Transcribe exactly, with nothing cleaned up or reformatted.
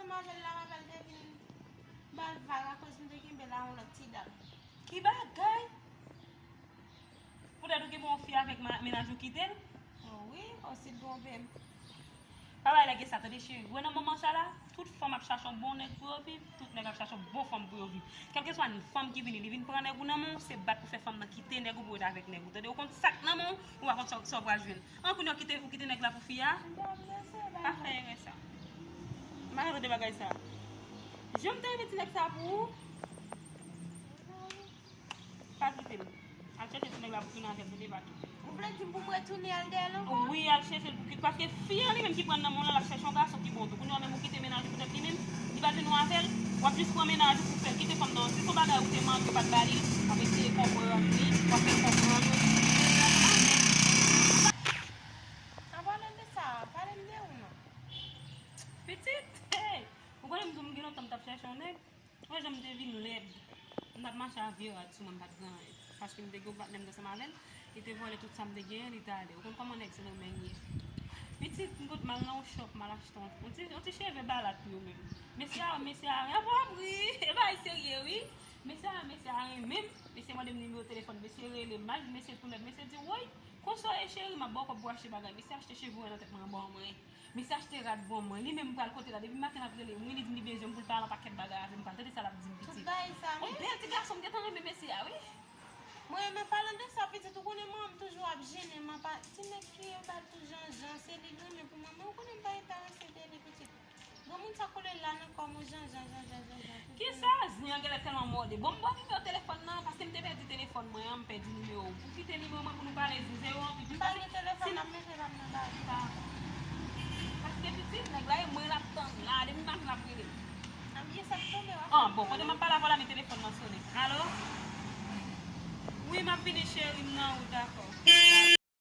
Manzè la, m apèl te vin ba l vag akoz m te kenbe l a yon lòt ti dam. Ki bagay? Poutèt ou kenbe yon fi avèk ma- mennaj ou kite l? Oh wi, osi l twonpe m. Pa bay lage sa, tande cheri. Ou wè nan moman sa la, tout fanm ap chache yon bon nèg pou yo viv, tout nèg ap chache yon bon fanm pou yo viv. Kèlkeswa fanm ki vini, li vin pran nèg ou nan men w, se bat pou fè fanm nan kite nèg ou pou ret avèk nèg ou. Tande, ou konn sa k nan men w, ou pa konn sa, sa w pral jwenn. An, kounye a w kite, ou kite nèg la pou fi a? Pa fè erè sa. M pa ka tande bagay sa. Jan m te renmen ti nèg sa pou ou. Pa kite l. Al chèche ti nèg la pou tounen avè l, tande, pa kite l. Ou vle di m pou m retounen al dèyè l ankò? Wi, al chèche l pou kite, paske fi an li menm ki pran nan men w lan, l ap chèche yon gason ki bon tou. Kounye a menm ou kite mennaj ou poutèt li menm, li pa jwenn ou avè l, w ap jis pran mennaj ou pou fè l. Kite fanm nan, si se yon bagay ou te mande, ou pa t ba li, w ap eseye konprann li, w ap fè l konprann ou. An palan de sa, pale m de ou non. Pitit, hey! Ou konnen m di w m gen lontan m t ap chèche yon nèg? Wè jan m te vin lèd. M t ap mache a vye rad sou mwen, m pa t gen anyen. Paske m te gen yon patnè m t ansanm avè l, li te vòlè tout sa m te genyen, li t ale. Ou konn kòman nèg Sendomeng ye. Pitit, m kote m al nan yon shop, m al achte yon, yon ti, yon ti cheve balat pou yo menm. Mesye a, mesye a, ann pa ri, e bagay serye wi. Mesye a, mesye a renmen m. Mesye mande m nimewo telefòn, mesye rele m, m al di mesye tou lèd, mesye di, woy, konsa w ye cheri, m ap ba w kòb pou achte bagay. Mesye achte cheve nan tèt mwen anba mwen. Mesye achte rad ban mwen. Li menm pral kote la. Depi maten l ap rele m. Wi, li di m li bezwen m pou l pale yon pakèt bagay avè m. Pral tande sa l ap di m, pitit. Tout bagay sa, wi. Yon bèl ti gason, m gentan renmen mesye a, wi. Mwen, men palan de sa, pitit, ou konnen manman m toujou ap jennen m. Apa, ti nèg ki yo ba l tou Janjan, se li l renmen pou manman. Ou konnen m pa enterese de li, pitit. Granmoun sa kole la nan kò m, ou Janjan, Janjan, Janjan. Kisa? Zen an genlè tèlman mòde. Bon, m ba w nimewo telefòn nan, paske m te pèdi telefòn mwen an, m pèdi nimewo w. Ou kite nimewo mwen pou nou pale, zen, zewo an, pitit. M pa gen telefòn, m ap mete pa m nan baz. Pa. Paske pitit, nèg la, e mwen l ap tann la, depi maten l ap rele m. An, byen sa k tonbe w ap. An, bon, pandan m ap pale avè w la, men telefòn nan sonnen. Alo? Wi, m ap vini, cheri, m nan wout, dakò.